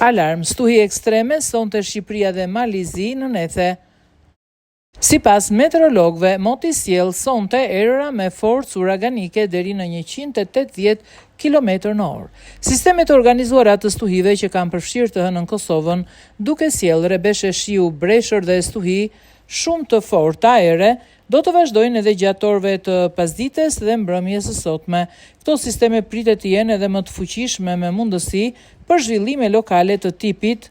Alarm, stuhi ekstreme, sonte Shqipëria dhe Mali i Zi nën ethe. Sipas meteorologëve, moti sjell sonte erëra me forcë uraganike deri në 180 kilometër në orë. Sistemet e organizuara të stuhive që kanë përfshirë të hënën Kosovën, duke sjellë rrebeshe shiu, breshër dhe stuhi shumë të forta ere, do të vazhdojnë edhe gjatë orëve të pasdites dhe mbrëmjes së sotme. Këto sisteme pritet të jenë edhe më të fuqishme me mundësi për zhvillime lokale të tipit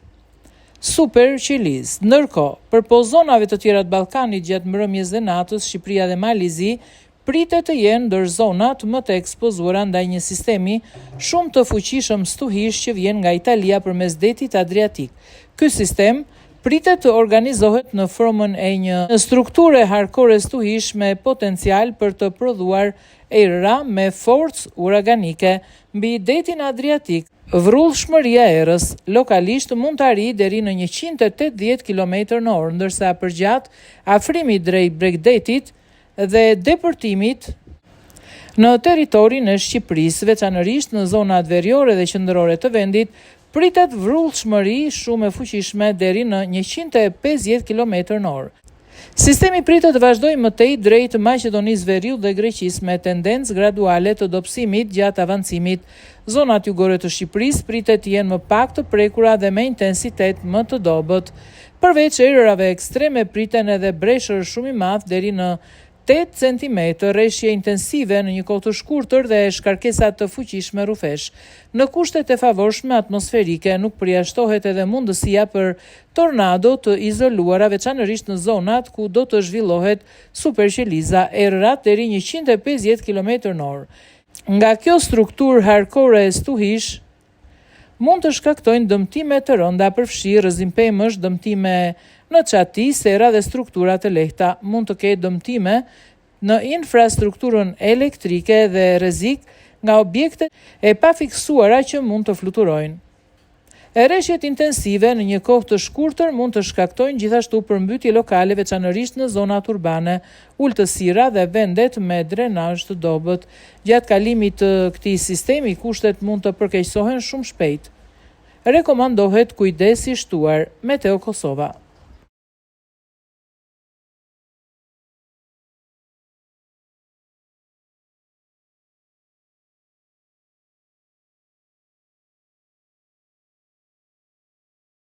superqelizë. Ndërkohë, përpos zonave të tjera të Ballkanit gjatë mbrëmjes dhe natës, Shqipëria dhe Mali i Zi pritet të jenë ndër zonat më të ekspozuara ndaj një sistemi shumë të fuqishëm stuhish që vjen nga Italia përmes detit Adriatik. Ky sistem pritet të organizohet në formën e një strukture harkore stuhish me potencial për të prodhuar erëra me forcë uraganike mbi detin Adriatik. Vrullshmëria e erës lokalisht mund të arrijë deri në 180 kilometër në orë, ndërsa përgjatë afrimit drejt bregdetit dhe depërtimit në territorin e Shqipërisë, veçanërisht në zonat veriore dhe qendrore të vendit, pritet vrullshmëri shumë e fuqishme deri në 150 kilometër në orë. Sistemi pritet të vazhdojë më tej drejt Maqedonisë Veriut dhe Greqisë me tendencë graduale të dobësimit gjatë avancimit. Zonat jugore të Shqipërisë pritet të jenë më pak të prekura dhe me intensitet më të dobët. Përveç erërave ekstreme priten edhe breshër shumë i madh deri në 8 centimetër, reshje intensive në një kohë të shkurtër dhe shkarkesa të fuqishme rrufesh. Në kushtet e favorshme atmosferike nuk përjashtohet edhe mundësia për tornado të izoluara veçanërisht në zonat ku do të zhvillohet superqeliza, erërat deri 150 km në orë. Nga kjo strukturë harkore stuhish mund të shkaktojnë dëmtime të rënda, përfshi rrëzim pemësh, dëmtime në çati, sera dhe struktura të lehta. Mund të ketë dëmtime në infrastrukturën elektrike dhe rrezik nga objektet e pafiksuara që mund të fluturojnë. Reshjet intensive në një kohë të shkurtër mund të shkaktojnë gjithashtu përmbytje lokale veçanërisht në zonat urbane, ultësira dhe vendet me drenazh të dobët. Gjatë kalimit të këtij sistemi, kushtet mund të përkeqësohen shumë shpejt. Rekomandohet kujdes i shtuar. Meteo Kosova.